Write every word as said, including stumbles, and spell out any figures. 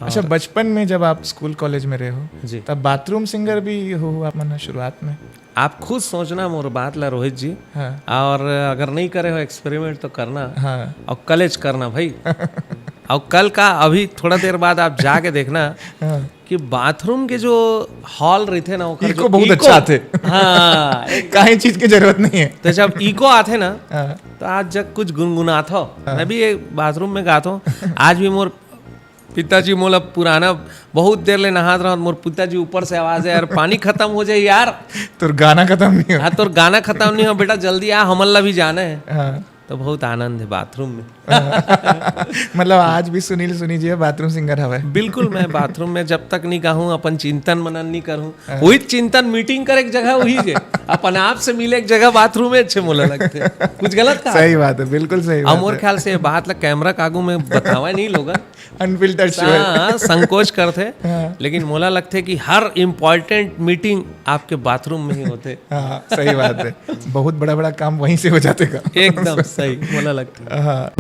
अच्छा, बचपन में जब आप स्कूल कॉलेज में रहे हो, जी। तब बाथरूम सिंगर भी हो आप मन शुरुआत में? आप खुद सोचना मोर बात ला, रोहित जी। हाँ। और अगर नहीं करे हो एक्सपेरिमेंट तो करना, हाँ। और कलेज करना भाई। और कल का, अभी थोड़ा देर बाद आप जाके देखना हाँ। कि बाथरूम के जो हॉल रहिथे ना, ओकर इको जो बहुत इको- अच्छा आथे। हाँ। काहे चीज की जरूरत नहीं है। तो जब इको आथे ना, हाँ। तो आज जब कुछ गुनगुनात हो, मैं भी एक बाथरूम में गात हूँ। आज भी मोर पिताजी मोला पुराना, बहुत देर ले नहात रहत, मोर पिताजी ऊपर से आवाज है, "यार, पानी खत्म हो जाए यार।" तोर गाना खत्म नहीं हो। हाँ, तोर गाना खत्म नहीं हो बेटा, जल्दी आ, हमन ला भी जाना है। हाँ। तो बहुत आनंद है बाथरूम में। मतलब आज भी सुनील सुनी जी है, बाथरूम सिंगर हवे। बिल्कुल, मैं बाथरूम में जब तक नहीं गाहूँ, अपन चिंतन मनन नहीं करूँ। वही चिंतन मीटिंग करे एक जगह वही जे, अपन आप से मिले एक जगह बाथरूम में अच्छे मोला लगथे। कुछ गलत कहा? सही बात है, बिल्कुल सही और बात मोर है। ख्याल से ये बात ला कैमरा के आगू में बतावा नहीं लोगन। Unfiltered show. हाँ, संकोच करथे, हाँ। लेकिन मोला लगथे कि हर इम्पोर्टेंट मीटिंग आपके बाथरूम में ही होथे। हाँ, सही बात है। बहुत बड़ा बड़ा काम वहीं से हो जाते का। एकदम सही, मोला लगथे। हाँ।